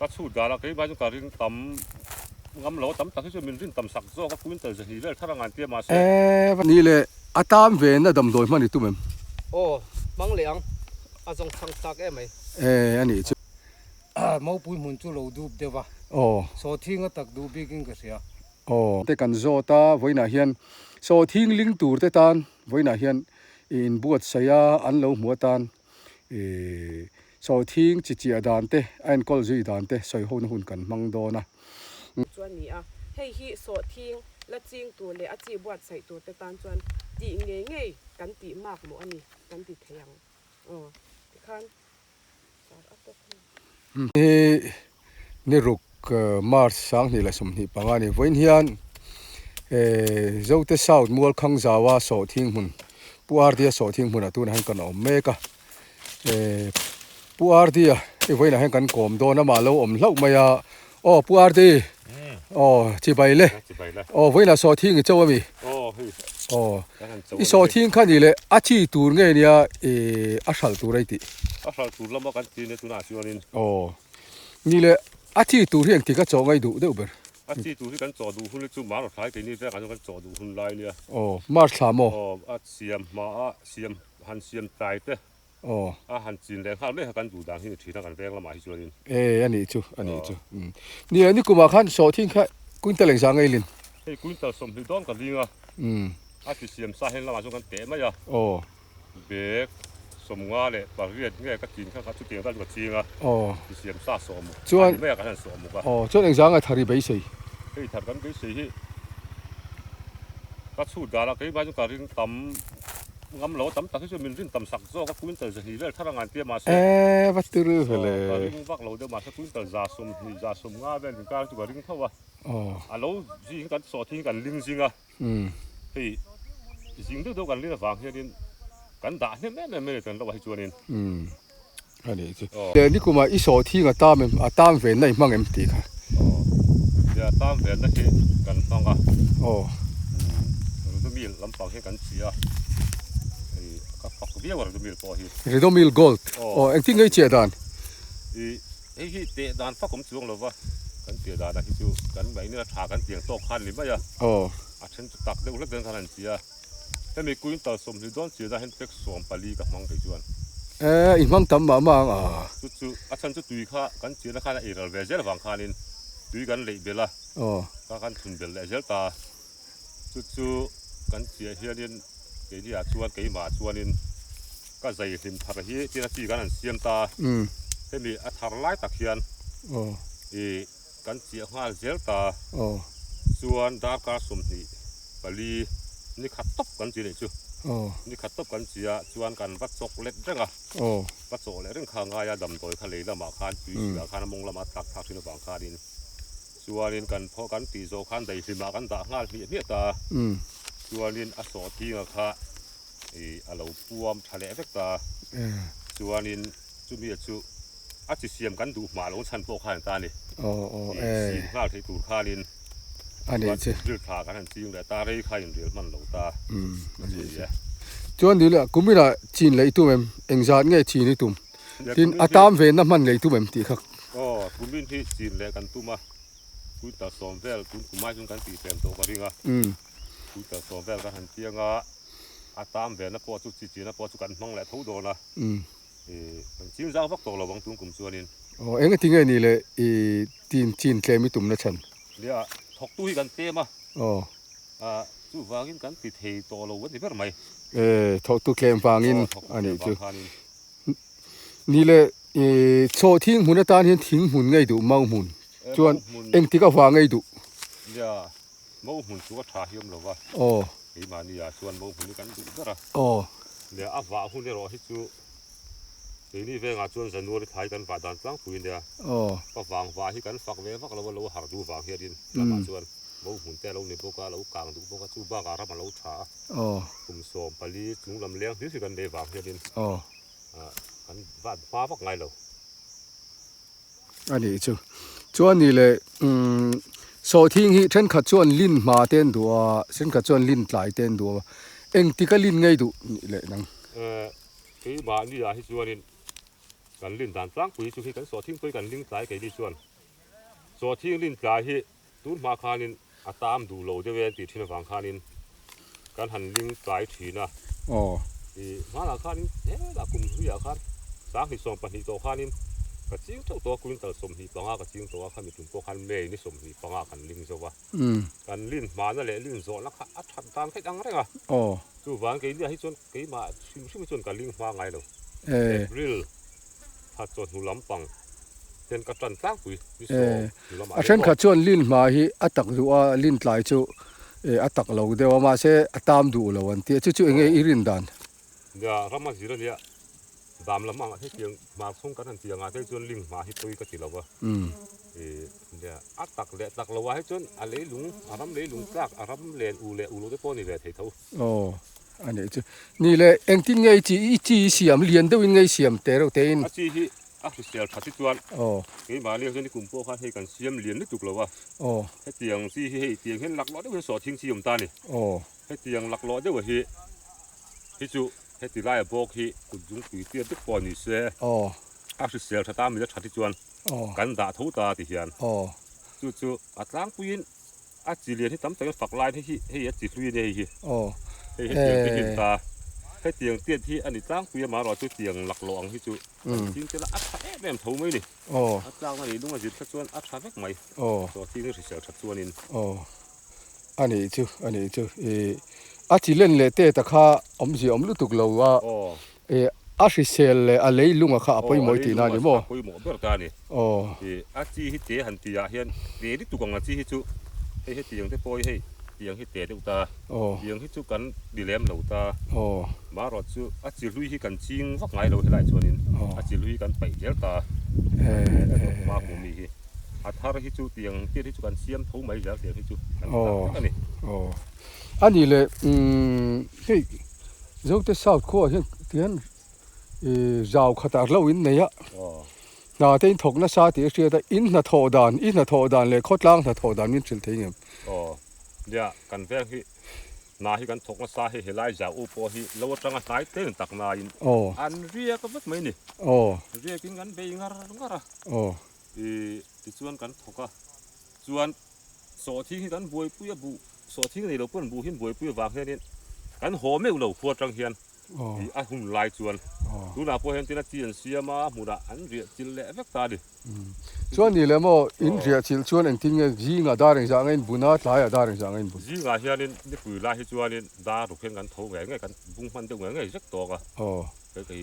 Ka chhut danah keimah chu ka ring tam ngam lo a, tam tak hi chu min rin tam sak zawk a, quintal zahnih vel thar ang an tia mahse. Ni leh a tam ve na damdawi hman i tum em? Aw, hmang leh ang, a zawng chhang chak em mai. E, a nih chu. Mopui hmun chu lo dup deuh a, sawhthing a tak duh bikin ka hria. Aw. Te kan zawt a, vawiinah hian sawhthing ling tur te tan vawiinah hian i inbuatsaih a, an lo hmu atan i sawhthing chi chiah dan te, a enkawl zui dan te sawi hona hun kan hmang dawn a. Chu a ni a, hei hi sawhthing la ching tur leh a chi buatsaih tur te tan chuan tih ngei ngei kan tih mak mawh a ni kan ti thei ang. Aw tikhan. Hi ni ruk March 2025 a ni. Vawiin hian Zote South Mualkhang Zaua sawhthing hmun Pu Ardia sawhthing hmunah tunah hian kan awm mek a. Pu Ardia i vawiinah hian kan kawm dawn a, mah lo awm hlauh mai a. Aw Pu Ardi aw chibai le aw vawiinah sawhthing i cho a mi? Aw i sawhthing kha ni le a chi tur nge nia i a hralh tur a i tih? A hralh tur lama kan ti nia tunah chuanin. Aw ni le a chi tur hi engtik a chaw ngai duh deuh ber? A chi tur hi kan chaw duh hun hi chu March thlai keini vekah chuan kan chaw duh hun lai nia. Aw March thla maw? Aw a siam hma a siam han siam tlai te. Aw. A han chin leh nghal mai kha kan duh dan hi ni thin a kan veng lamah hi chuanin. E a nih chu, a nih chu. Ni a, nikumah khan sawhthing kha quintal engzah ngei lin? Hei quintal 20 dawn ka ling a. A ti siam sa hen lamah chuan kan teh mai a. Aw. Bag 58 nge ka chin kha kha chutiang tal chu ka ching a. Aw. Ti siam sa sawmuk. Chuan. A ni mai a kan han sawmuk a. Aw, chuan engzah nge thar i beisei? Hei thar kan beisei hi ka chhut danah keimah chu ka ring tam. Ngam lo tam tak hi chu min rin tam sak zawk a, quintal 200 vel thar a ngan tia mahse. E va tir vele. Ka ring vak lo deuh mahse quintal 20 150 vel inkar chu ka ring tho a. A lo zing kan sawhthing hi kan ling zing a. Hei zing deuh deuh kan ling avang hianin kan dah hnem em em mai a ni kan lo ah hi chuanin. A nih chu. Nikumah i sawhthing a tam em, a tam venna i hmang em tih kha. Aw, nia tam venna hi kan hmang a. Aw. Ridomil lampang hi kan chhi a, hei ka fak viau a Ridomil pawh hi. Ridomil Gold. Aw, engtin nge i chiah dan? I hei hi teh dan fak awm chuang lova, kan chiah danah hi chu kan mahni a tha kan tiang tawk khan ni mai a. Aw. A then chu tak deuh hlek den khan an chhi a. Hemi quintal 20 dawn chianah hian pack 14 ka hmang kei chuan. Eh, i hmang tam mah mah ang a. Chu chu, a chhan chu tui kha kan chianna khan a eiral ve zel avang khanin tui kan leih belh a, kha kan thun belh leh zel ta. Chu chu kan chiah hianin keiniah chuan keimah chuanin ka zai hlim thar hi tina chi kan han siam ta. Hemi a thar lai tak hian i kan chiah nghal zel ta. Chuan darkar 24 ni khat tawp kan chi nih chu. Ni khat tawp kan chi a, chuan kan va chawk let reng a. Va chawh leh reng kha a ngai a, damdawi kha lei lamah khan tui chhiah khan a mawng lamah a tlak thlak thin avang khanin chuanin kan phaw kan tih zawh khan daihlimah kan dah nghal hmiah hmiah ta a. Chuanin a sawhthinga kha ih a lo puam tha leh vek ta a. Chuanin chumi chu a chi siam kan duh hmah lo chhan pawh khan ta a ni. Ih sim nghal theih tur khanin. A nih chu. Ril thla kan han ching leh ta, rei kha inril hman lo ta. A nih chu. Chuan ni leh kum inah chin leh i tum em? Engzat nge chin i tum? Tin, a tam venna hman leh i tum em tih kha. Aw, kum in hi chin leh kan tum a, quintal 10 vel tun kum ai chuan kan tih tlem tawh ka ring a. Quintal 10 vel kan han chiang a, a tam venna pawh chu chi china pawh chu kan hmang leh tho dawn a. Kan ching zau vak tawh lo ang tun kum chuanin. Aw, eng ati nge ni le i tin chin tlem i tumna chhan? Nia, thawktu hi kan tlem a. Aw. Ah, chuvangin kan ti thei tawh lo a ni ber mai. E, thawktu tlem vangin a nih chu. Ni le, i chawh thing hmun atan hian thing hmun ngei duh mau hmun chuan engtik avang ngei duh? Nia, mau hmun chu a tha hi awm lo va. Aw. Keimahni ah chuan mau hmun hi kan duh ber a. Aw. Nia, a vah hun erawh hi chu keini vengah chuan January thla hi kan vah dan tlangpui nia. Aw. Ka vang vah hi kan fak ve vak lo a, lo har duh vang hianin lamah chuan mau hmun te a lo ni bawk a, a lo kang duh bawk a, chu bakah ram a lo tha a. Aw. Kum 14 chung lam leng hlir hi kan nei vang hianin Aw. kan vat hma vak ngai lo. A nih chu. Chuan ni leh umm sawhthing hi thenkhat chuan lin hma te an duh a, thenkhat chuan lin tlai te an duh a. Engtik a lin ngei duh nih leh nang? Eh, keimahni ah hi chuanin kan lin dan tlangpui chu hi kan sawhthing pawh hi kan ling tlai keini chuan. Sawhthing lin tlai hi tun hma khanin a tam duh lo deuh e an tih thin avang khanin kan han ling tlai thin a. Ih hmanah khanin helah kum hluiah khan 2020 tawh khanin ka ching teuh tawh a, quintal 25 ka ching tawh a, khami tum pawh khan May ni 25 kan ling zo a. Kan lin hmana leh lin zawhna kha a that dan kha ang reng a. Chuvang keini ah hi chuan keimah hrim hrim hi chuan ka ling hma ngai lo. April thla chawhnu lampang ten ka tan tlangpui ni 10 hnu lamah A thenkhat chuan lin hma hi a tak duh a, lin tlai chu a tak lo deuh a, mahse a tam duh lo an ti a, chu chu enge i rin dan? Nia, ram a zir a nia, dam lam ang ah hetiang hmar chhung kan han ti ang ah te chuan ling hma hi pawi ka ti lo a, nia a tak leh tak lo ah hi chuan a leilung, a ram leilung tlak, a ram len u leh u lo te pawh a ni ve thei tho. Aw, a nih chu. Ni le, engtin nge i chi, i chi i siam, lian deuhin nge i siam te reuh te in? A chi hi a hrisel that hi chuan keimahni ah chuan i kum pawh khan hei kan siam lian lutuk lo a, hetiang chi hi hei tiang hian laklawh deuh hian sawhthing chi a awm ta a ni. Hetiang laklawh deuh hi hi chu heti laia bawk hi kut zungpui tiat deuh pawh ni se a hrisel that a mila that hi chuan kan dah tho ta ti hian chu chu a tlangpuiin A chi lian hi tam takin fak lai hi hei a chi hlui a nia hei hi. Hei hetiang te hi an ta. Hetiang tiat hi a ni tlangpui a marawh chu tiang laklawh ang hi chu kan ching tel a, a tha em em tho mai ni. A tlakna lei lung a zir kha chuan a tha vek mai. Chaw thing hi hrisel that chuanin. A nih chu, a nih chu. A chi len leh te ta kha awmzia awm lutuk lo a. A hrisel leh a leilunga kha a pawimawh i tihna a ni maw? A pawimawh ber ta a ni. A chi hi te han tihah hian te lutuk ang a chi hi chu hei hetiang te pawh hi hei tiang hi te deuh ta tiang hi chu kan ti lem lo ta marawh chu a chi hlui hi kan ching vak ngai lo helai chuanin a chi hlui hi kan paih zel ta hma hmu mi hi a thar hi chu tiang tiat hi chu kan siam tho mai zel tiang hi chu kan ti tak vek a ni. A nih leh hei Zote South khuaah hian tihian ih zau khatah hlauh in nei a, hna te in thawk nasa tih a hriat a, in hnathawh dan, i hnathawh dan leh khawtlang hnathawh dan min hrilh thei ngem? Aw, nia kan veng hi hna hi kan thawk nasa hei helai zau u pawh hi lo atanga hnai te in tak nain an riak vek mai ni, riakin kan bei ngar ngar a, ih tichuan kan thawk a, chuan Sawhthing hi kan buaipui a buh sawhthing nei lo pawn buh hi an buaipui avang hianin kan haw meuh lo khua atang hian tih a hun lai chuan tunah pawh hian tin a chi an siam a hmunah an riah chilh leh vek ta a ni. Chuan ni leh maw in riah chilh chuan engtin nge zingah dar engzah anga in bun a tlaiah dar engzah anga in bun? Zingah hianin nipui lai hi chuanin dar ruk hian kan tho ngei ngei kan bung hman deuh ngei ngei zek tawk a.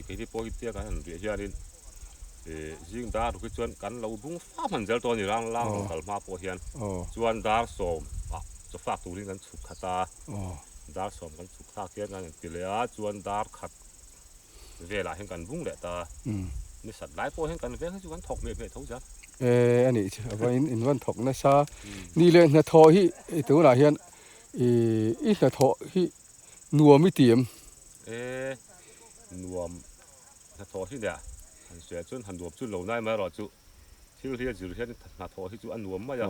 Keini pawh hi tia kan han riah hianin zing dar ruk hi chuan kan lo bung fah hman zel tawh a ni rang lang rawn kal hma pawh hian chuan dar 10 ah chaw fak turin kan chhuk khat a, dar 10 kan chhuk thlak hian kan inti leh a chuan dar khat velah hian kan bung leh ta a, ni sat lai pawh hian kan veng hi chu kan thawk hmeh hmeh tho zel. E a nih chu a va in in van thawk nasa ni leh hnathawh hi tunah hian i hnathawh hi nuam i ti em? E nuam hnathawh hi nia han sawi ah chuan han nuam chu lo nai mai erawh chu thil hi a zir hian hnathawh hi chu a nuam mai a,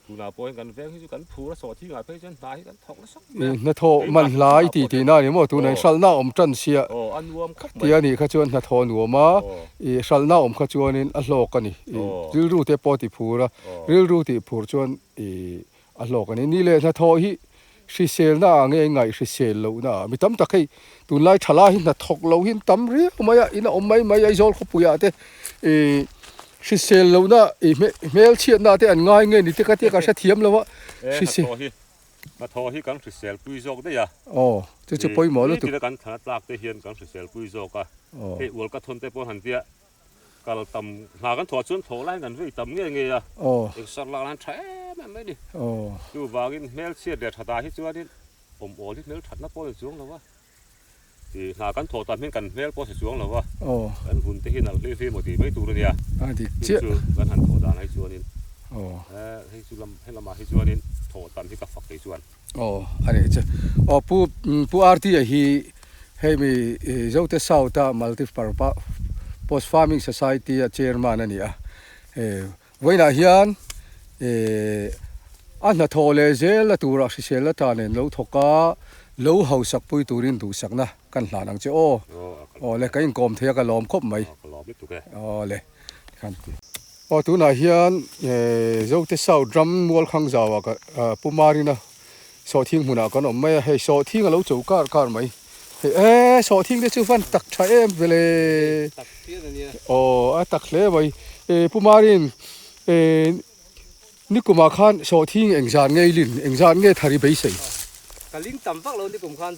tunah pawh hian kan veng hi chu kan phur a sawh thing ah phei chuan hna hi kan thawk nasa khawp mai a. Hnathawh man hlai tih tihna a ni maw tunah hian hralhna a awm tan sia a nuam khawp mai tia nih kha chuan hnathawh a nuam a, i hralhna a awm kha chuanin a hlawk a ni, rilru te pawh a ti phur a, rilru tih phur chuan i A hlawk a ni. Ni leh hnathawh hi hriselna ah nge ngaih hrisel lohna ah mi tam tak hei tunlai thalai hi hnathawk lo hi an tam riau mai a, in a awm mai mai Aizawl khawpui ah te ih hrisel lohna ih hmelchhiatna te an ngai nge ni te ka tia ka hrethiam lo a. E hnathawh hi hnathawh hi kan hrisel pui zawk daih a. Aw chu chu pawimawh lutuk. Nitin a kan thlan a tlak te hian kan hrisel pui zawk a. Hei ual ka thawn te pawh han tia Kal tam hna kan thawh chuan thawh laiin kan vei tam nge nge a, exer lak nan tha em em mai a ni. Chuvangin hmelchhiat leh thatah hi chuanin awm awl hi hmel thatna pawh a ni chuang lo a, ih hna kan thawh tam hian kan hmel pawh a si chuang lo a, kan hun te hi nalh hlih hlih maw tih mai tur a nia. Chu chu kan han thawh dan ah hi chuanin hei chu lam he lamah hi chuanin thawh tam hi ka fak thei chuan. Aw a nih chu. Aw Pu Pu RT-a hi hei mi Zote South-a Multi Purpose Farming Society-a chairman a ni a. Vawiinah hian a hnathawh leh zel a turah hriselna ta nen lo thawk a, lo hausak pui turin duhsakna kan hlan ang che aw. Aw le, ka inkawm thei a ka lawm khawp mai. Ka lawm lutuk e. Aw le, tikhan. Aw tunah hian Zote South ram Mualkhang zauah ka Pu Marina sawhthing hmunah kan awm mai a, hei sawhthing a lo cho kar kar mai. Hei e sawhthing te chu van tak tha em vele. Aw a tak hle mai. Pu Marin nikumah khan sawhthing engzat nge i lin, engzat nge thar i beisei? Ka ling tam vak lo nikum khan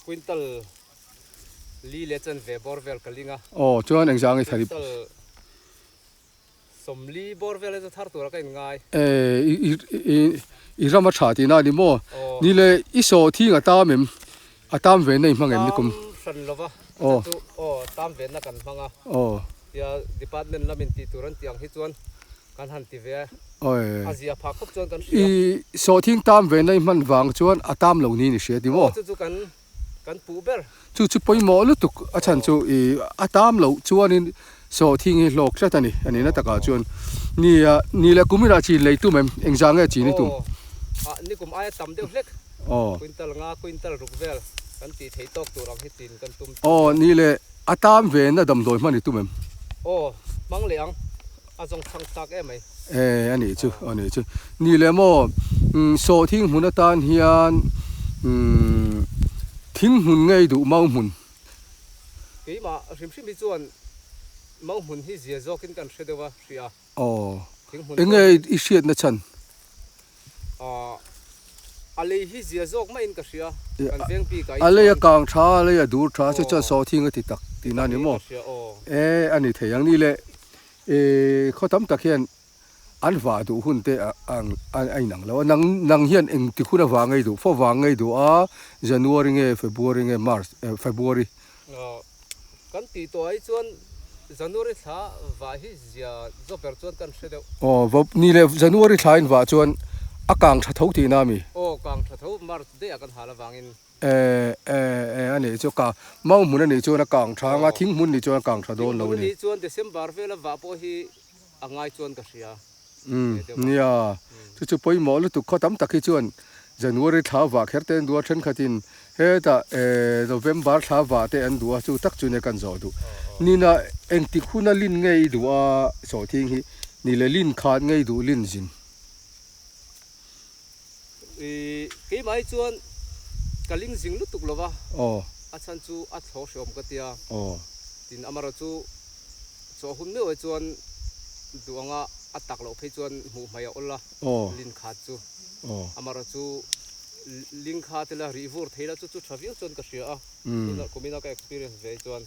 quintal li leh chuan ve bawr vel ka ling a. Aw chuan engzat nge thar i. Quintal 40 bawr vel chu thar tura ka inngai. Eh i i i ram a tha tihna a ni maw? Ni le i sawhthing a tam em? A tam ve na i hmang em nikum? Tam hran lo va, a chu aw tam ve na kan hmang a. Aw. Tia department lamin tih tur an tih ang hi chuan kan han ti ve a, a zia phah khawp chuan kan hria. I sawhthing tam ve na i hman vang chuan a tam lo niin i hria ti maw? Aw chu chu kan Kan puh ber. Chu chu pawimawh lutuk a chhan chu i a tam loh chuanin sawhthing hi hlawk tlat a ni. A nihna takah chuan ni a ni leh kum inah chin lei tum em? Engzah nge chin i tum? Aw, ah nikum aia tam deuh hlek. Aw. Quintal nga quintal ruk vel kan tih theih tawk tur ang hi chin kan tum. Aw, ni leh a tam ve na damdawi hman i tum em? Aw, hmang leh ang. A zawng chhang chak em mai. E, a nih chu, a nih chu. Ni leh maw, sawhthing hmun atan hian thing hmun ngei duh mau hmun. Keimah hrim hrim hi chuan mau hmun hi zia zawkin kan hre deuh a, hria. Aw, enge i hriatna chhan? A lei hi zia zawk maiin ka hria, kan veng bik ah hi chuan. A lei a kang tha, a lei a dur tha, chu chuan sawhthing a ti tak tihna a ni maw? E, a ni thei ang. Ni leh, e, khaw tam tak hian an vah duh hun te a inang lo a, nang nang hian engtik hun a vah ngei duh, fo vah ngei duh a, January nge February nge March, February. Kan tih tawh ah hi chuan January thla vah hi zia zawk ber chuan kan hre deuh. Aw va ni leh January thla in vah chuan a kang tha tho tihna a mi? Aw kang tha tho March daih ah kan hal avangin. E e e a nih chu ka mau hmun a nih chuan a kang tha anga thing hmun nih chuan a kang tha dawn lo a ni. Thing hmun a nih chuan December vela vah pawh hi a ngai chuan ka hria. Umm nia, chu chu pawimawh lutuk khaw tam tak hi chuan January thla vah kher te an duh a, thenkhatin hetah eh November thla vah te an duh a, chu tak chu nia kan zawh duh. Nina engtik huna lin nge i duh a sawhthing hi ni leh lin khat nge i duh lin zin? I keimah hi chuan ka ling zing lutuk lo va, a chhan chu a thlawh hreawm ka tia, tin amaherawhchu chaw hun meuh ah chuan duh anga a tak loh phei chuan hmuh hmai a awl a, lin khat chu amaherawhchu ling kha te la rih vur thei la chu chu tha viau chuan ka hria a, tunah kumina ka experience ve hi chuan.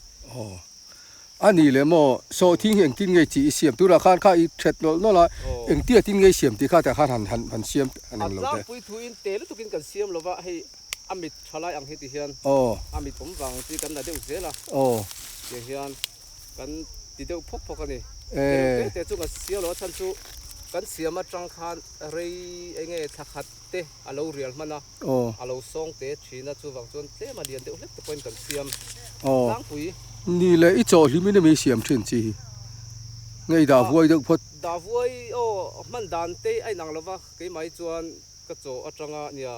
A nih leh maw, sawhthing hi engtin nge chi i siam? Tunah khan kha i that nawlh nawlh a, engtia tin nge i siam tih kha tah khan han han han siam han eng lo teh. A tlangpui thuin te lutukin kan siam lo va, hei a mit tha lai ang hi ti hian a mit awm vang chi kan la deuh zel a, tiang hian kan ti deuh phawk phawk a ni. Te te chu kan siam lo a chhan chu kan siam atang khan rei eng nge thla khat te a lo rial hman a, a lo sawng te thin a, chuvang chuan tlem a lian deuh hlek te pawhin kan siam tlangpui. Ni leh i chaw hlimin emaw i siam thin chi hi nge i dah vuai deuh phawt? Dah vuai aw, hman dan te a inang lo va, keimah hi chuan ka chaw atanga nia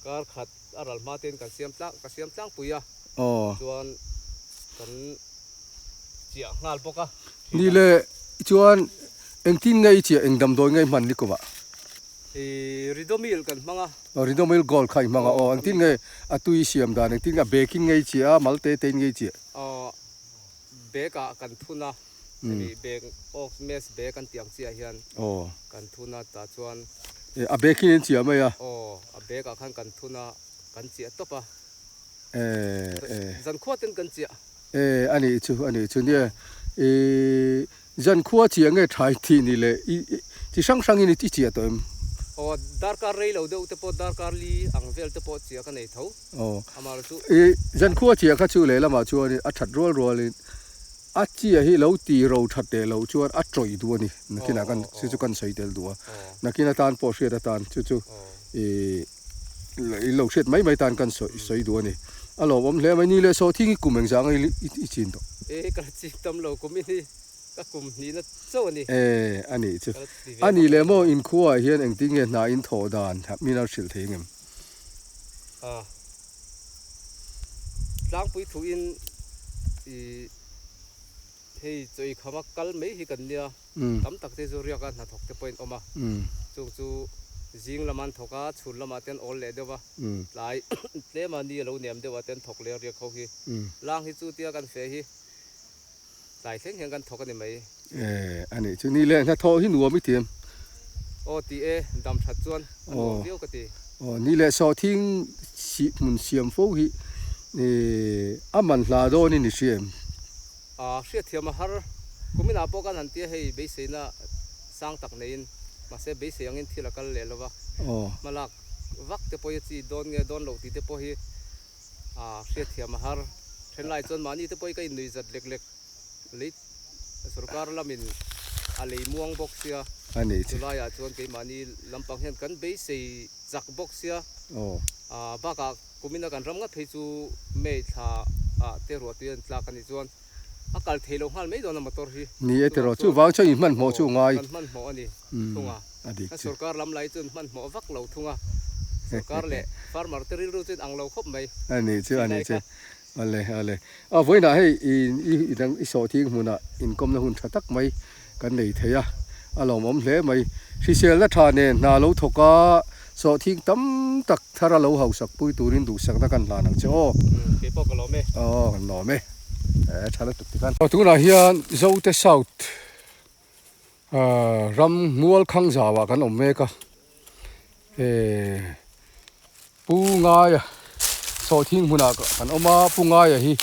kar khat a ral hma tein kan siam tlang ka siam tlangpui a, chuan kan chiah nghal bawk a. Ni leh chuan engtin nge i chiah eng damdawi nge i hman ni kumah? I Ridomil kan hmang a. Aw Ridomil Gold kha i hmang a. Aw engtin nge a tui siam dan engtin nge a bag in nge i chiah a mal te te in nge i chiah? Aw bag ah kan thun a hemi bag ox mess bag an tih ang chiah hian kan thun a tah chuan. E a bag in in chiah mai a. Aw a bag ah khan kan thun a kan chiah tawp a. E e. Zankhua ten kan chiah. E a nih chu a nih chu nia i. Zankhua chiah nge thai tih ni le i chi hrang hrangin i chiah tawh em? Aw, darkar rei lo deuh te pawh darkar li ang vel te pawh chiah ka nei tho. Aw, Amah chu. I zankhua chiah kha chu lehlamah chuanin a that rual rualin a chiah hi lo ti ro that teh loh chuan a tawih duh a ni. Nakinah kan chu chu kan sawi tel duh a. Nakin atan pawh hriat atan chu chu i i lo hriat mai mai tan kan sawi sawi duh a ni. A lawmawm hle mai. Ni leh sawhthing hi kum engzah anga i chin tawh? E ka la ching tam lo kum in hi ka kum hnihna chauh a ni. E a nih chu. A nih leh maw inkhuaah hian engtin nge hna in thawh dan min a hrilh thei ngem? A tlangpui thuin i. Hei chaw i khama kal mai hi kan nia, tam tak te chu riaka hnathawk te pawhin awm a, chung chu zing lama an thawk a, chhun lamah te an awl leh deuh a, tlai tlema ni a lo nem deuh ah te an thawk leh a riak ho hi. Lang hi chu tia kan feh hi tlai thleng hian kan thawk a ni mai. E, a nih chu ni le, hnathawh hi nuam i ti em? Aw ti e, dam that chuan a nuam viau ka ti. Aw, ni le, sawhthing sih hmun siam fo hi a man hla dawn in i hria em? A, hriatthiam a har. Kuminah pawh kan han tia hei beiseina sang tak neiin, mahse beisei angin thil a kal leh lo va, hmalak vak te pawh hi a chi dawn nge dawn loh tih te pawh hi a hriatthiam a har. Thenlai chuan mahni te pawh hi ka innuih zat lek lek. Lei sorkar lamin a lei muang bawk sia, chulaiah chuan keimahni lampang hian kan beisei chak bawk sia, bakah kumina kan ram ngat phei chu May thla ah te ruah tui an tlak a nih chuan a kal thei lo nghal mai dawn a motor hi. Ni e tiraw, chuvang chuan in hmanhmawh chu ngai. Kan hmanhmawh a ni thung a, kan sorkar lam lai chuan hmanhmawh vak lo thung a, sorkar leh farmer te rilru chu in ang lo khawp mai. A nih chu, a nih chu. Ale ale a vawiinah hei i dang i sawhthing hmunah inkawmna hun tha tak mai kan nei thei a, a lawmawm hle mai. Hriselna tha nen hna lo thawk a, sawhthing tam tak thar a lo hausak pui turin duhsakna kan hlan ang che aw. Kei pawh ka lawm e. Aw kan lawm e. E tha lutuk tikhan. Tunah hian Zote South Ram hmual khang zauah kan awm mek a, Pu Ngaia sawhthing hmunah kan awm a, Pu Ngaia hi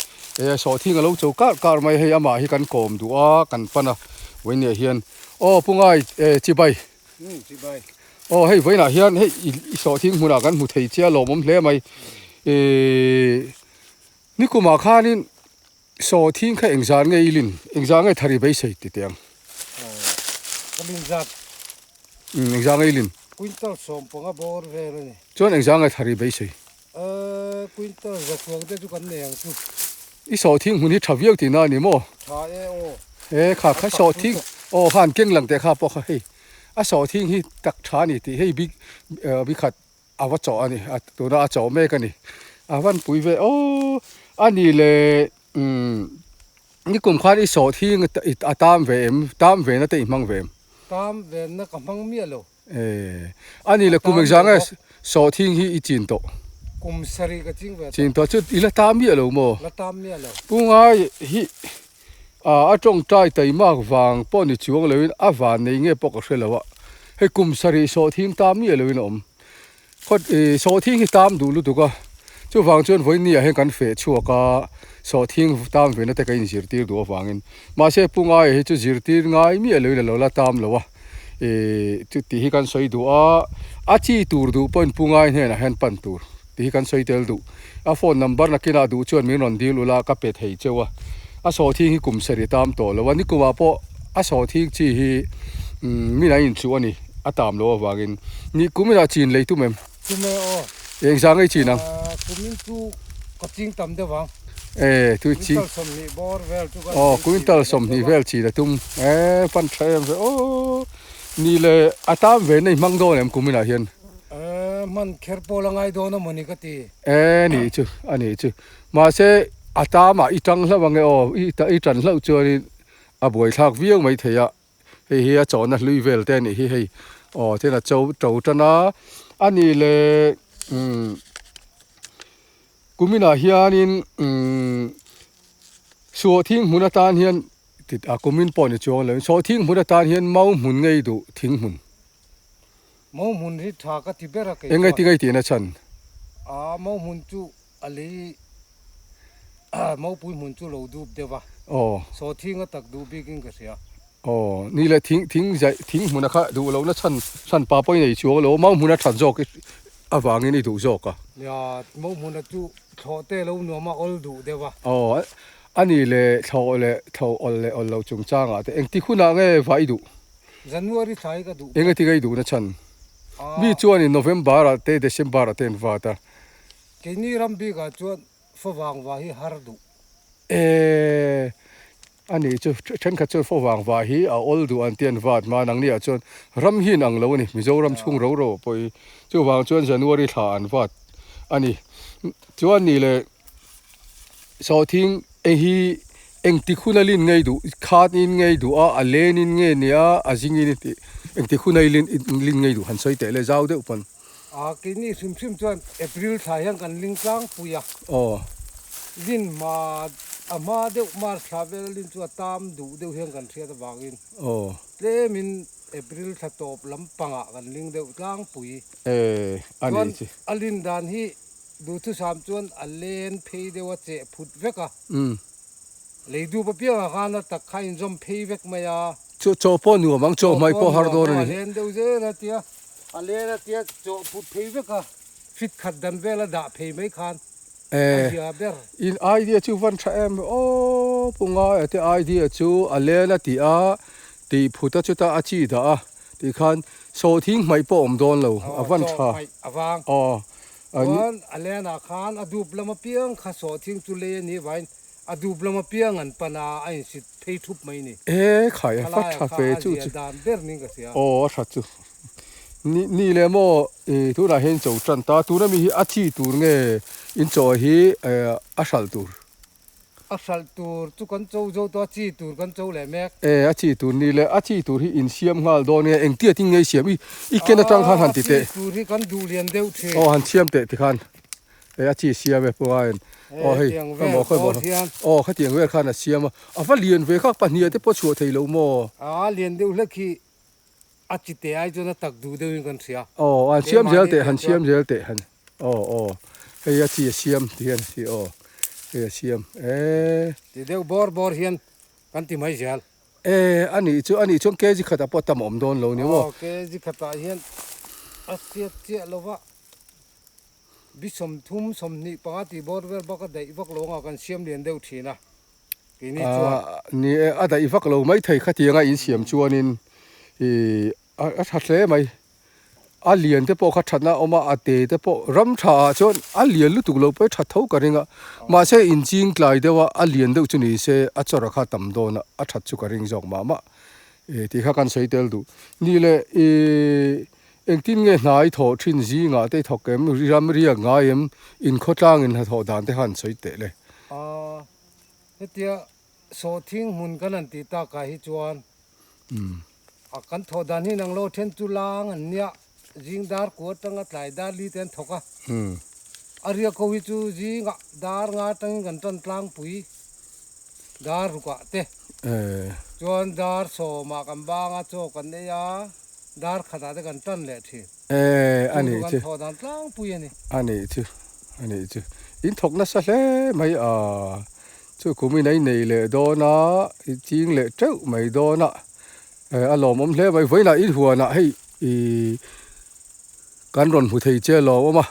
sawhthing a lo cho kar kar mai hei amah hi kan kawm duh a kan pan a vawiinah hian aw Pu Ngai chibai aw hei vawiinah hian hei i sawhthing hmunah kan hmu thei che a lawmawm hle mai nikumah khanin Saw thing kha engzah nge i lin? Engzah nge thar i beisei ti teh ang? Ka lin zat. Umm engzah nge i lin? Quintal 15 bawr vel a ni. Chuan engzah nge thar i beisei? Ehh quintal 100 te chu kan nei ang chu. I saw thing hmun hi tha viau tihna a ni maw? Tha e aw. He kha kha saw thing aw khan keng lang teh kha pawh kha hei a saw thing hi tak tha a ni tih hei bik bikhat A va chawh a ni, a tuna a chawh mek a ni. A van pui ve aw, a ni le umm nikum khan i sawh thing a tam ve em, tam ve na te i hmang ve em? Tam ve na ka hmang miah lo. E, a ni le kum engzah nge sawh thing hi i chin tawh? Kum sarih ka ching ve tawh. Chin tawh chu i la tam miah lo maw? La tam miah lo. Pu Ngai hi a tawngtai taimak vang pawh ni chuang loin a van nei nge pawh ka hre lo a, hei kum sarih sawhthing tam miah loin a awm. Khaw ih sawhthing hi tam duh lutuk a, chuvang chuan vawiin ah hian kan feh chhuak a, sawhthing tam ve na te ka inzirtir duh avangin mahse Pu Ngaia hi chu zirtir ngai miah loin a lo la tam lo a, ih chu tih hi kan sawi duh a, a chi tur duh pawhin Pu Ngai hnenah hian pan tur. Tih hi kan sawi tel duh. A phone number nakinah duh chuan min rawn dil ula ka pe thei cheu a. A sawhthing hi kum sarih tam tawh lo a, nikumah pawh a sawhthing chi hi min an inchuh a ni, a tam loh avangin. Ni kuminah chin lei tum em? Tum e aw. Eng zang ei chin ang? Kumin chu ka ching tam deuh ang. E tu ching. Quintal 20 bawr vel chu kan. Aw quintal 20 vel chin a tum. E pan tha em ve aw. Ni le a tam ve nei hmang dawn em kuminah hian? Ehh hman kher pawl a ngai dawn a mawni ka ti. Ehh nih chu a nih chu mahse a tamah i tang hlauh ange aw i i tan hlauh chuanin a buaithlak viau mai thei a hei hi a chawhna hlui vel te a nih hi hei aw tin a cho to tan a a nih leh umm kuminah hianin umm suahthing hmun atan hian a kumin pawh ni chuang lo in sawhthing hmun atan hian mau hmun ngei duh thing hmun. Mau hmun hi tha ka ti ber a kei chuan. Engati ngei tihna chhan? Aa mau hmun chu a lei maupui hmun chu lo dup deuh a. Aw. Sawthing a tak duh bikin ka hria. Aw ni le thing thing zai thing hmun a kha duh lohna chhan chhan pa pawhin ei chuang lo mau hmun a that zawk avangin i duh zawk a. Nia mau hmun a chu thlawh te lo nuam a awl duh deuh a. Aw a ni le thlawh leh thlawh awl leh awl loh chungchangah te engti hunah nge vah i duh? January thla hi ka duh. Eng ati ngei duhna chhan? Mi chuanin November ah te December ah te an vat a. Keini ram bikah chuan favang va hi har duh. E, a nih chu thenkhat chuan favang va hi a awl duh an ti an vat hma nangni ah chuan ram hi in ang lo a ni Mizoram chhung ro ro pawh hi chuvang chuan January thla an vat a ni. Chuan nih leh sawhthing eng hi. Engtik hun a lin ngei duh khat in ngei duh a a len in nge nia a zing in tih engtik hun a i lin lin ngei duh han sawi teh le zau deuh pawn. A keini hrim hrim chuan April thla hian kan ling tlangpui a. Aw. Lin hma a hma deuh March thla vel a lin chu a tam duh deuh hian kan hriat avangin. Aw. Tlemin April thla tawp lampangah kan ling deuh tlangpui. E a ni chi. Chuan a lin dan hi duhthusam chuan a len phei deuh a cheh phut vek a. Lei dup apiangah khan a tak kha a inzawm phei vek mai a. Chaw chaw pawh nuam ang, chaw hmai pawh har dawn a ni. A len deuh zel a tia, a len a tia chaw phut phei vek a, fit khat dan vel a dah phei mai khan a zia ber. In idea chu van tha em aw Pu Ngaia te idea chu a len a tih a, tih phut a chuta a chi dah a tih khan sawhthing hmaih pawh awm dawn lo a van tha. Chaw hmaih a vang. Aw. Chuan a lenah khan a dup lam apiang kha sawhthing chu lei a nih vangin a dup lam apiang an pan a, a insit phei thup mai a ni. E khai a fa tha ve chu chu. Dan ber niin ka hria. Aw a tha chu. Ni ni leh maw i tunah hian in cho tan ta, tuna mi hi a chi tur nge in chaw hi a hralh tur? A hralh tur chu kan cho zo tawh a, chi tur kan cho leh mek. E, a chi tur ni le, a chi tur hi in siam nghal dawn nge, engtia tin nge i siam? I, i ken atang khan han ti teh. A chi tur hi kan duh lian deuh thin. Aw, han siam teh tikhan. E, a chi siam e, Pu Ain. Aw, hei, khawi maw, khawi maw. Aw, khatiang vel khan a siam a. A va lian ve kha, pahnih te pawh chhuah thei lo maw? A lian deuh hlek hi a chi teh ai chuan a tak duh deuhin kan hria. Aw, han siam zel teh, han siam zel teh, han. Aw aw hei a chi a siam ti hian a si aw hei a siam e. Ti deuh bawr bawr hian kan ti mai zel. E a nih chu a nih chuan kg khatah pawh tam a awm dawn lo ni maw. Aw kg khatah hian a hriat chiah lo va bi 30 25 tih bawr vel bak a daih vak lo anga kan siam lian deuh thin a keini chuan. Ni e a daih vak lo maithei khatianga insiam chuanin ih A tha hle mai. A lian te pawh kha thatna a awm a, a te te pawh ram tha ah chuan a lian lutuk lo pawh hi tha tho ka ring a. Mahse inching tlai deuh a, a lian deuh chu ni se a chawrh a kha tam dawn a, a that chu ka ring zawk mah mah. Ih tih kha kan sawi tel duh. Ni leh ih engtin nge hna i thawh thin zingah te i thawk em, ram riak ngai em, inkhawtlang in hnathawh dan te kha an sawi teh le. Aaa hetia sawhthing hmun kan han tih takah hi chuan A kan thawh dan hi nang lo then chu lang an nia, zing dar ku atanga tlai dar li te an thawk a. A riak ho hi chu zingah dar nga atangin kan tan tlangpui dar rukah te. Chuan dar sawmah kan bang a, chaw kan ei a, dar khatah te kan tan leh thin. Chu chu kan thawh dan tlangpui a ni. A nih chu, a nih chu. In thawk nasa hle mai a. Chu kumin a inei leh dawn a, i ching leh teuh mai dawn a, a lawmawm hle mai. Vawiinah i huanah hei ih kan rawn hmu thei che lawmawm a,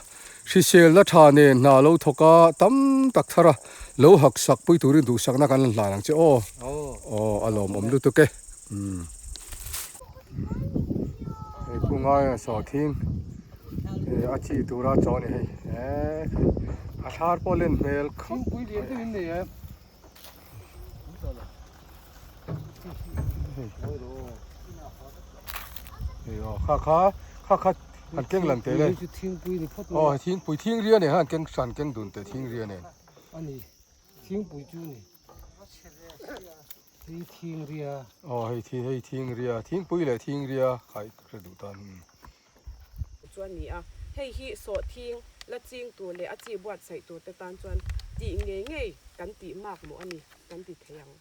hriselna tha nen hna lo thawk a, tam tak thar a, lo hak sak pui turin duhsakna kan han hlan ang che aw. Aw a lawmawm lutuk e. Umm. Hei pu Ngaia sawhthing a chi tura chaw a ni hei eee a thlar pawh len hmel khawp Thingpui lian deuh in nei em? Hei aw kha kha kha kha han keng lang teh le Thingpui ni phawt mai aw thingpui thingria nen khan keng hran keng dun teh thingria nen a ni thingpui chu ni. Hei thingria. Aw hei thi hei thingria thingpui leh thingria khai ka hre duh tan. Chu a ni a, hei hi sawhthing la ching tur leh a chi buatsaih tur te tan chuan tih ngei ngei kan tih mak mawh a ni kan ti thei ang.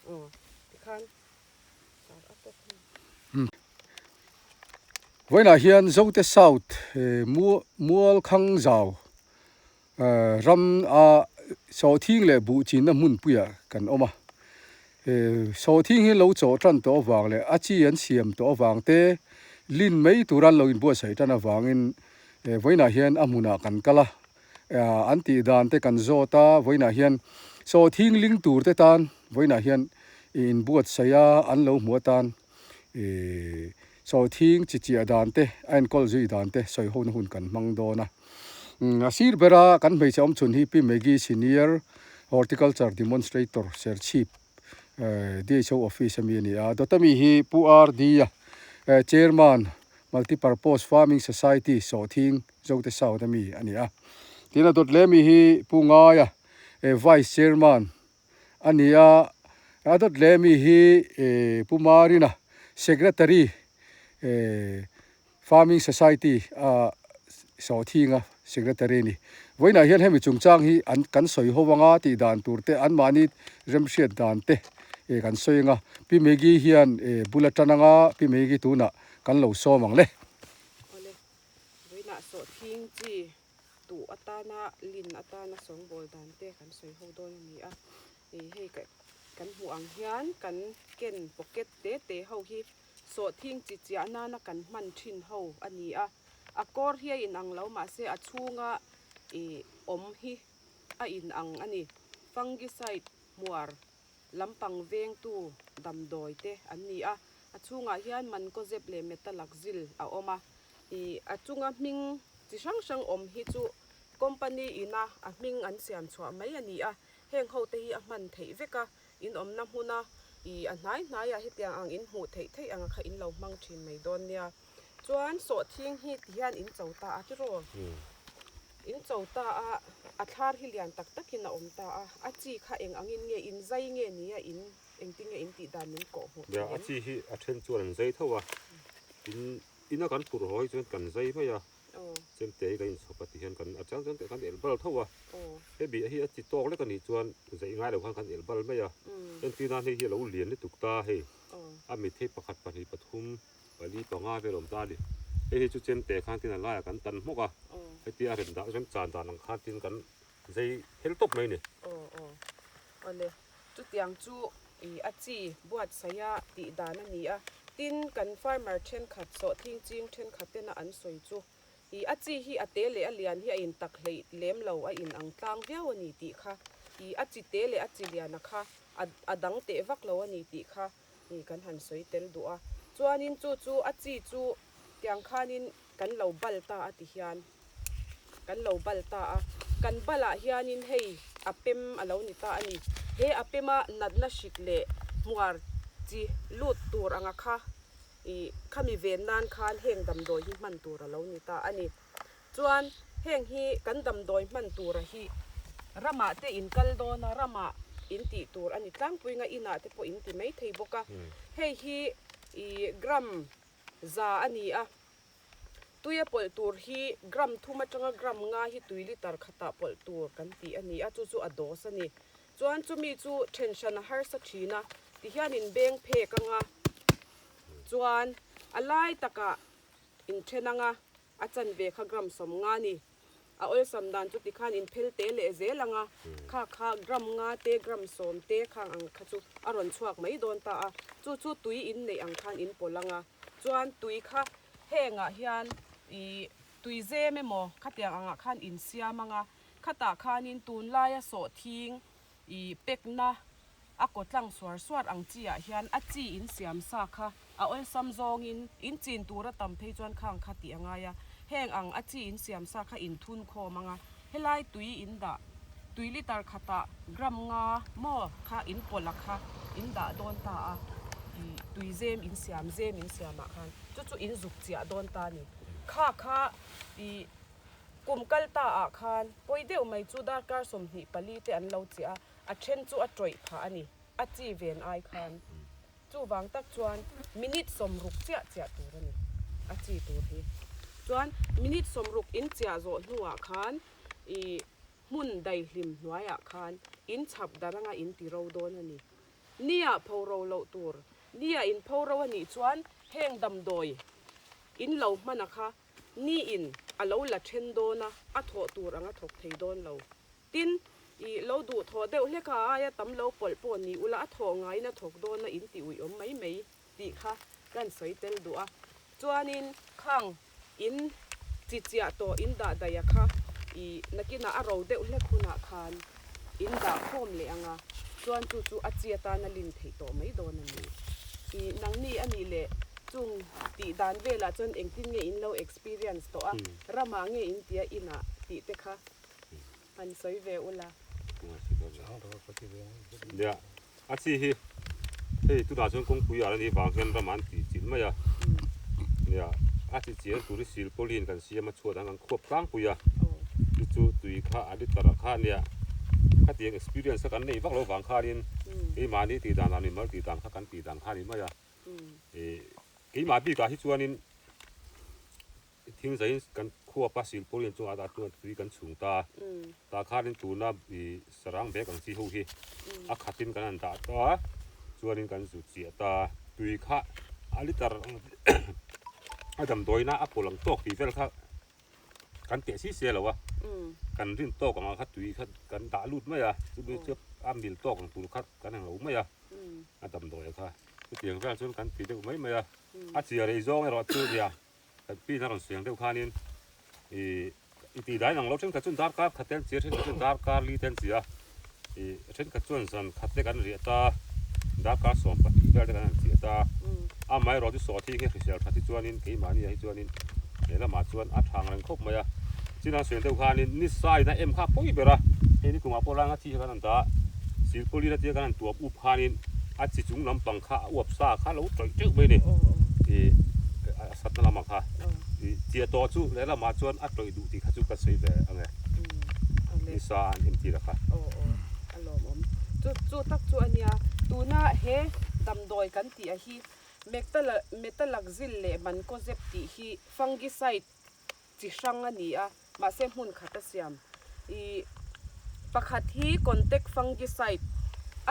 Aw tikhan sar a tawk a ni. Vawiinah hian Zote South Mualkhang Zau Ram a sawhthing leh buh chinna hmunpuiah kan awm a, sawhthing hi lo chawh tan tawh avang leh a chi an siam tawh avang te lin mai tura an lo inbuatsaih tan avangin vawiinah hian a hmunah kan kal a, an tih dan te kan zawt a, vawiinah hian sawhthing ling tur te tan vawiinah hian inbuatsaih a an lo hmuh atan sawhthing chi chiah dan te a enkawl zui dan te sawi hona hun kan hmang dawn a. A sir bera kan hmeichhe awm chhun hi Pi Maggie Senior Horticulture Demonstrator Serchhip DHO Office ami a ni a. Dawt ami hi Pu RD a Chairman Multipurpose Farming Society Sawhthing Zote South ami a ni a. Tin a dawt leh ami hi Pu Ngaia Vice Chairman a ni a. A dawt leh mi hi Pu Marina Secretary Farming Society a sawhthinga Secretary a ni. Vawiinah hian hemi chungchang hi an kan sawi ho anga tih dan tur te anmahni remhriat dan te kan sawi anga Pi Maggie hian bul a tan anga Pi Maggie tunah kan lo sawm ang le. Awle, vawiinah sawhthing chi tuh atana lin atana sawngbawl dan te kan sawi ho dawn a ni a. Hei kan hmuh ang hian kan ken pocket te te ho hi Sawhthing chi chiah nana kan hman thin ho a ni a, a kawr hi a inang lo mahse a chhunga ih awm hi a inang a ni. Fungicide hmuar lampang vengtu damdawi te an ni a, a chhungah hian mancozeb leh metalaxyl a awm a, ih a chunga hming chi hrang hrang awm hi chu company ina a hming an siam chhuah mai a ni a, heng ho te hi a hman theih vek a. In awmna hmuna ih a hnai hnaiah hetiang ang in hmuh theih theih anga kha in lo hmang thin mai dawn nia. Chuan sawhthing hi ti hian in cho ta a tiraw? In cho ta a, a thlar hi lian tak takin a awm ta a, a chi kha eng angin nge in zai nge nia in engtin nge in tih dan min kawh hmuh thei em? A chi hi a then chuan an zai tho a, in ina kan phurh haw hi chuan kan zai mai a. Chemte hi kan inchhawp a ti hian kan a chang chuan kan elh bal tho a, he bih hi a chi tawk lek a nih chuan zaih ngai lo khan kan elh bal mai a, entir nan hei hi a lo lian lutuk ta hei a mit hei pakhat pahnih pathum pali panga vel a awm ta a ni, hei hi chu chemte khan tin a laiah kan tan hmawk a, hetia a rem dah rem chan dan ang khan tin kan zai hel tawp mai a ni. Chutiang chu ih a chi buatsaih a tih dan a ni a, tin kan farmer thenkhat sawhthing ching thenkhat tena an sawi chu ih a chi hi a te leh a lian hi a in tak hleih lem lo a in ang tlang viau a ni tih kha ih a chi te leh a chi lian a kha a a dang teh vak lo a ni tih kha ih kan han sawi tel duh a, chuanin chu chu a chi chu tiang khanin kan lo bal ta a ti hian kan lo bal ta a, kan balah hianin hei a pem a lo ni ta a ni. He a pema natna hrik leh hmuar chi lut tur anga kha ih khami ven nan khan heng damdawi hi hman tur a lo ni ta a ni. Chuan heng hi kan damdawi hman tura hi ramah te in kal dawn a, ramah in tih tur a ni tlangpui nga inah te pawh in ti mai thei bawk a. Hei hi ih gram za a ni a, tuia pawlh tur hi gram thum atanga gram nga hi tui litre khatah pawlh tur kan tih a ni a, chu chu a dose a ni. Chuan chumi chu then hran a harsa thin a, tihian in beng phek anga chuan a lai takah in then anga a chanve kha gram 50 a ni. A awlsam dan chu tikhan in phel te leh zel ang a, kha kha gram nga te gram 10 te khang ang kha chu a rawn chhuak mai dawn ta a, chu chu tui in neih ang khan in pawlh ang a, chuan tui kha hengah hian ih tui zem emaw khatiang angah khan in siam ang a, khatah khanin tunlaia sawhthing ih pekna a kaw tlang suar suar ang chi ah hian a chi in siam sa kha a awlsam zawngin in chin tur a tam phei chuan khang kha tih a ngai a, heng ang a chi in siam sa kha in thun khawm ang a, helai tui in dah tui litre khatah gram nga maw kha in pawlh a kha in dah dawn ta a, ih tui zem in siam zem in siam ah khan chu chu in zuk chiah dawn ta a ni, kha kha ih kum kal ta ah khan pawi deuh mai chu darkar 24 te an lo chiah a. A then chu a tawih phah a ni, a chi ven ai khan. Chuvang tak chuan minute 60 chiah chiah tur a ni, a chi tur hi. Chuan minute 60 in chiah zawh hnuah khan ih hmun daihlim hnuaiah khan in chhap dar anga in ti ro dawn a ni. Nia pho ro loh tur, nia in pho ro a nih chuan heng damdawi in lo hman a kha ni in a lo la then dawn a, a thawh tur anga thawk thei dawn lo. Tin, i lo duh thawh deuh hlek a, aia tam lo pawlh pawh ni ula, a thawh ngaiin a thawk dawn a, in ti uih awm mai mai tih kha kan sawi tel duh a. Chuanin khang in chi chiah tawh in dah daih a kha i nakinah a ro deuh hlek hunah khan in dah khawm leh ang a, chuan chu chu a chi atan a lin theih tawh mai dawn a ni. I nangni a nih leh chung tih dan velah chuan engtin nge in lo experience tawh a, ramah nge in tia inah tih te kha Han sawi ve ula. Nia, a chi hi hei tunah chuan kawngpui ah anih vang hian ram an tih chilh mai a. Nia, a chi chian tur hi silpauline kan siam a chhuat ang kan khuap tlangpui a. Chu chu tui kha a liter ah kha nia khatiang experience kha kan nei vak lo vang khanin. Keimahni tih dan ah mimal tih dan kha kan tih dan kha a ni mai a. Keimah bikah hi chuanin thingzaiin kan khuapa silpawlin chungah dah chuan tui kan chhung ta. Tah khanin tuna sarang bag ang chi ho hi a khatin kan han dah ta chuanin kan zut chiah ta. Tui kha a liter a damdawina a pawlh ang tawk tih vel kha kan teh si sia lo a, kan rin tawk ang kha tui kha kan dah lut mai a, chumi chu a mil tawk ang tur kha kan englo mai a, a damdawi kha chutiang vel chuan kan ti deuh mai mai a, a chhia rei zawng erawh chu nia kan pin a rawn siang deuh khanin ih i tih dain ang lo thenkhat chuan darkar khat te an chhia thenkhat chuan darkar li te an chhia ih thenkhat chuan zan khat te kan riah ta darkar 12 vel te kan han chhia ta amaherawh chu sawhthing hi hrisel that hi chuanin keimahni ah hi chuanin he lamah chuan a thang reng khawp mai a chinang suan deuh khanin ni saina em kha a pawi ber a hei ni kumah pawh langa chi kha kan han dah silpawlin atia kan han tuam up khanin a chi chung lampang kha a uap sa kha lo tawih teuh mai a ni ih a satna lamah kha ih chiah tawh chu lehlamah chuan a tawih duh tih kha chu ka sawi ve ang e nisa an entir a kha. Aw aw a lawmawm chu chu tak chu a nia tuna he damdawi kan tih a hi Metalakzil leh Mancozeb tih hi fungicide chi hrang a ni a, mahse hmun khat a siam. Ih pakhat hi contact fungicide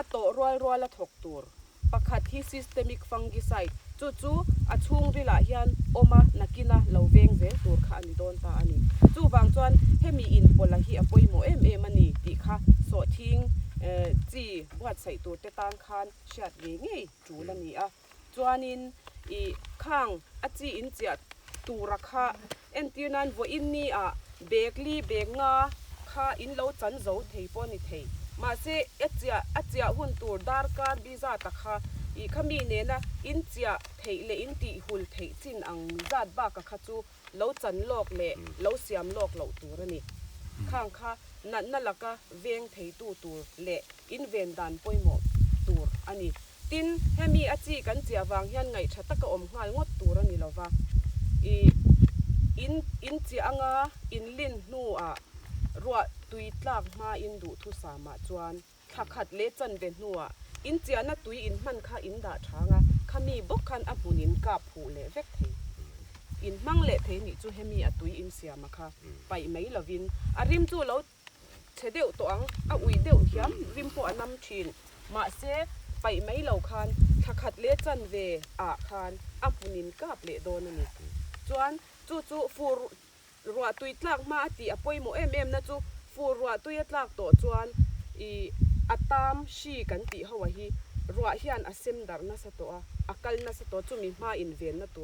a tawh rual rual a thawk tur, pakhat hi systemic fungicide chu chu a chhungrilah hian awm a nakina lo veng zel tur kha a ni dawn ta a ni. Chuvang chuan hemi inpawlha hi a pawimawh em em a ni tih kha sawhthing chi buatsaih tur te tan khan hriat ngei ngei tul a ni a. Chuanin ih khang a chi in chiah tura kha entir nan vawiin ni ah bag li bag nga kha in lo chan zo thei pawh a ni thei. Mahse a chiah a chiah hun tur darkar bi zat a kha ih kha mi nena in chiah theih leh in tih hul theih chin ang zat bak a kha chu lo chan lawk leh lo siam lawk loh tur a ni. Khang kha natna laka veng theitu tur leh inven dan pawimawh tur a ni. Tin, hemi a chi kan chiah vang hian ngaihṭha taka awm nghal ngawt tur a ni lo va. Ih, in in chiah anga in lin hnuah ruah tui tlak hmain duhthusamah chuan thla khat leh chanve hnuah in chiahna tui in hman kha in dah ṭhang a, khami bawk khan a hmun in kap huh leh vek thei. In hmang leh thei nih chu hemi a tui in siama kha paih mai lovin a rim chu lo chhe deuh tawh ang, a uih deuh hiam rim pawh a nam thin. Mahse, paih mai lo khan thla khat leh chanve ah khan a hmun in kap leh dawn a ni. Chuan chu chu fur ruah tui tlak hma a tih a pawimawh em em na chu fur ruah tui a tlak tawh chuan ih a tam hri kan tih ho a hi ruah hian a sem darh nasa tawh a, a kal nasa tawh chumi hma invenna tur.